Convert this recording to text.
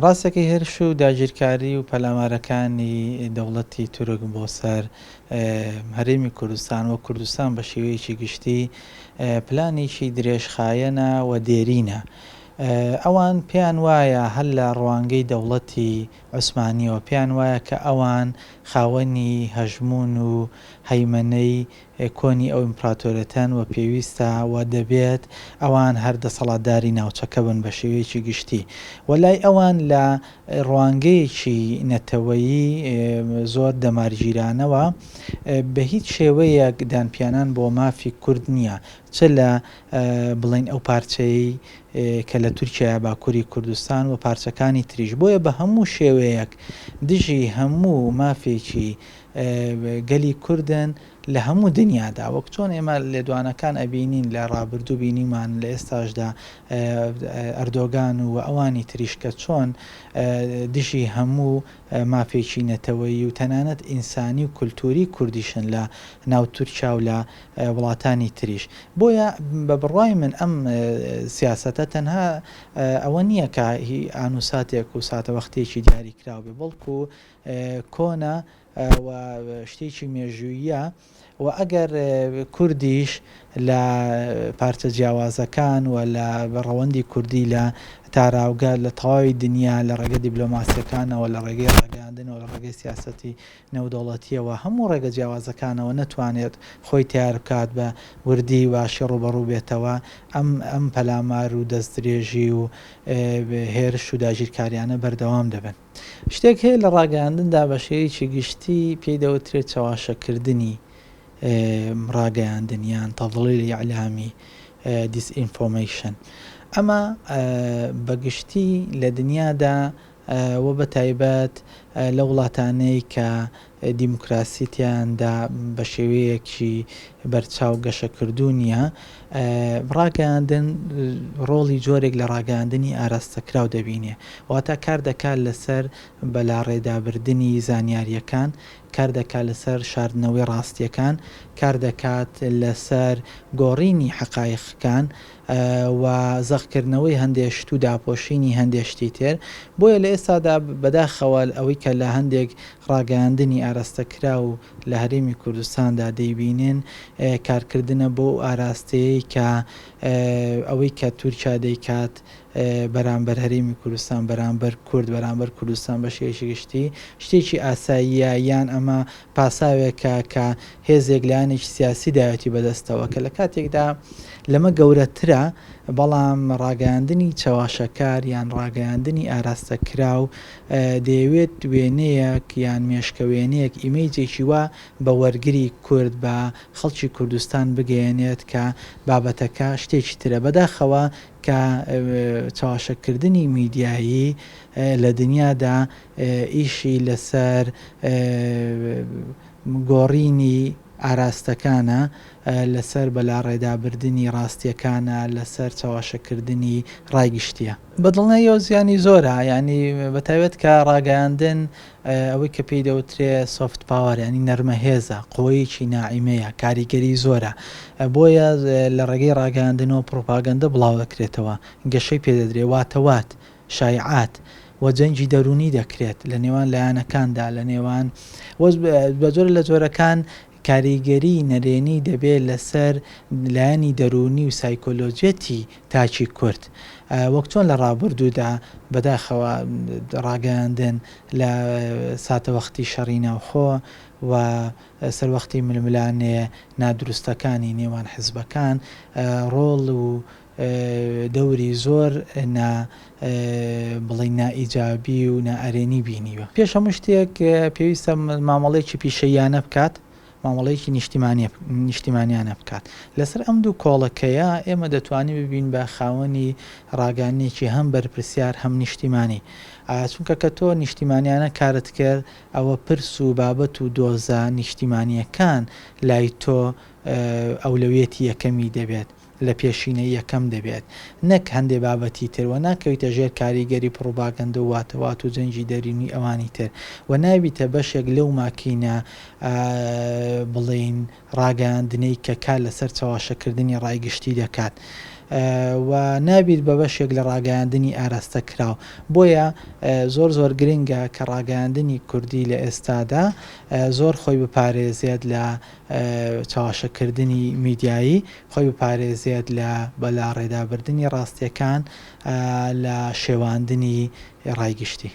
ڕاستەکەی هێرش و داگیرکاری و پەلامارەکانی دەوڵەتی تورک بۆ سەر هەرێمی کوردستان و کوردستان بە شێوەیەکی گشتی پلانێکی درێژخایەنە و دێرینە. ئەوان پێیان وایە هەر لە ڕوانگەی دەوڵەتی عوسمانیەوە پێیان وایە کە ئەوان خاوەنی هەژموون و هەیمەنەی کۆنی ئەو ئیمپراتۆرێتەن و پێویستە و دەبێت ئەوان هەر دەسەڵاتداری ناوچەکە بن بە شێوەیەکی گشتی و لای ئەوان لە ڕوانگەیەکی نەتەوەیی زۆر دەمارگیرانەوە بە هیچ شێوەیەک دانپیانان بۆ مافی کورد نییە چ لە بڵێین ئەو پارچەیەی کە لە تورکیایە باکوری کوردستان و پارچەکانی تریش بۆیە بە هەموو شێوەیەک دژی هەموو مافێکی گەلی کوردن لە هەموو دنیادا وەک چۆن ئێمە لێدوانەکان ئەبینین لە ڕابردوو بینیمان لە ئێستاشدا ئەردۆگان و ئەوانی تریش کە چۆن دژی هەموو مافێکی نەتەوەیی و تەنانەت ئینسانی و کولتووری کوردیشن لە ناو تورکیا و لە وڵاتانی تریش بۆیە بە بڕوای من ئەم سیاسەتە تەنها ئەوە نییە کە هی ئانوساتێک و ساتەوەختێکی دیاریکراو بێ بەڵکو کۆنە و شتێکی مێژووییە و ئەگەر کوردیش لە پارچە جیاوازەکان و لە ڕەوەندی کوردی لە تاراوگە لە تەواوی دنیا لە ڕێگە دیبلۆماسیەکانەوە لە ڕێگەی ڕاگەیاندنەوە لە ڕێگەی سیاسەتی نێودەوڵەتیەوە هەموو ڕێگە جیاوازەکانەوە نەتوانێت خۆی تەیار بکات بە وردی باشی ڕووبەڕوو بێتەوە ئەم ئەم پەلامار و دەستدرێژی و هێرش و داگیرکاریانە بەردەوام دەبن. شتێک هەیە لە ڕاگەیاندندا بە شێوەیەکی گشتی پێی دەوترێت چەواشەکردنی ڕاگەیاندن یان تضلیل اعلامی Disinformation ئەمە بە گشتی لە دنیادا و بە تایبەت لە وڵاتانەی کە دیموکراسی تیایاندا بە شێوەیەکی بەرچاو گەشەکردوو نییە، ڕاگەیاندن ڕۆڵی جۆرێک لە ڕاگەیاندنی ئاراستەکراو دەبینێ، واتە کار دەکات لەسەر بەلاڕێدابردنی زانیارییەکان، کار دەکات لەسەر شاردنەوەی ڕاستییەکان، کار دەکات لەسەر گۆڕینی حەقایقەکان، و زەقکردنەوەی هەندێ شت و داپۆشینی هەندێ شتی تر، بۆیە لە ئێستادا بەداخەوە ئەوەی کە لە هەندێک ڕاگەیاندنی ئاراستەکراو لە هەرێمی کوردستاندا دەیبینن کارکردنە بۆ ئەو ئاراستەیەی کە ئەوەی کە تورکیا دەیکات بەرامبەر هەرێمی کوردستان، بەرامبەر کورد، بەرامبەر کوردستان بە شێوەیەکی گشتی شتێکی ئاساییە یان ئەمە پاساوێکە کە هێزێک لایەنێکی سیاسی داوێتی بەدەستەوە کە لە کاتێکدا لەمە گەورەترە، بەڵام ڕاگەیاندنی چەواشەکار یان ڕاگەیاندنی ئاراستەکراو دەیەوێت وێنەیەک یان مێشکە وێنەیەک ئیمەیجێکی وا بە وەرگری کورد بە خەڵکی کوردستان بگەیەنێت کە بابەتەکە شتێکی ترە. بەداخەوە کە چەواشەکردنی میدیایی لە دنیادا ئیشی لەسەر گۆڕینی ئاراستەکانە، لەسەر بەلاڕێدابردنی ڕاستییەکانە، لەسەر چەواشەکردنی ڕای گشتییە. بەدڵنیاییەوە زیانی زۆرە، یانی بەتایبەت کە ڕاگەیاندن ئەوەی کە پێی دەوترێ soft power یانی نەرمە هێزە، قوەیەکی ناعیمەیە، کاریگەری زۆرە، بۆیە لە ڕێگەی ڕاگەیاندنەوە پڕوپاگەندە بڵاودەکرێتەوە، گەشەی پێدەدرێ، واتەوات، شایعات، و جەنگی دەروونی دەکرێت لە نێوان لایەنەکاندا، لە نێوان و بە جۆرە لە جۆرەکان کاریگەری نەرێنی دەبێت لەسەر لایەنی دەروونی و سایکۆلۆجیەتی تاکی کورد. وەک چۆن لە ڕابردوودا بەداخەوە ڕاگەیاندن لە ساتەوەختی شەڕی ناوخۆ و سەروەختی ململانێ نادروستەکانی نێوان حزبەکان ڕۆڵ و دەوری زۆر نا بڵێین نائیجابی و نائەرێنی بینیوە. پێش هەموو شتێک پێویستە مامەڵەیەکی پیشەییانە بکات، مامەڵەیەکی نیشتیمانیانە بکات. لەسەر ئەم دوو کۆڵەکەیە ئێمە دەتوانین ببین بە خاوەنی ڕاگەیاندنێکی هەم بەرپرسیار هەم نیشتیمانی. چونکە کە تۆ نیشتیمانیانە کارت کرد ئەوە پرس و بابەت و دۆزە نیشتیمانییەکان لای تۆ ئەولەویەتی یەکەمی دەبێت. لە پێشینەی یەکەم دەبێت نەک هەندێ بابەتی تر وە ناکەویتە ژێر کاریگەری پڕوباگەندە و واتەوات و جەنگی دەرونی ئەوانی تر وە نابیتە بەشێک لەو ماکینە بڵێین ڕاگەیاندنەی کە کار لەسەر چەواشەکردنی ڕای گشتی دەکات. و نابیت بە بەشێک لە ڕاگەیاندنی ئاراستەکراو. بۆیە زۆر زۆر گرنگە کە ڕاگەیاندنی کوردی لە ئێستادا زۆر خۆی بپارێزێت لە چەواشەکردنی میدیایی، خۆی بپارێزێت لە بەلاڕێدابردنی ڕاستییەکان، لە شێواندنی ڕای گشتی.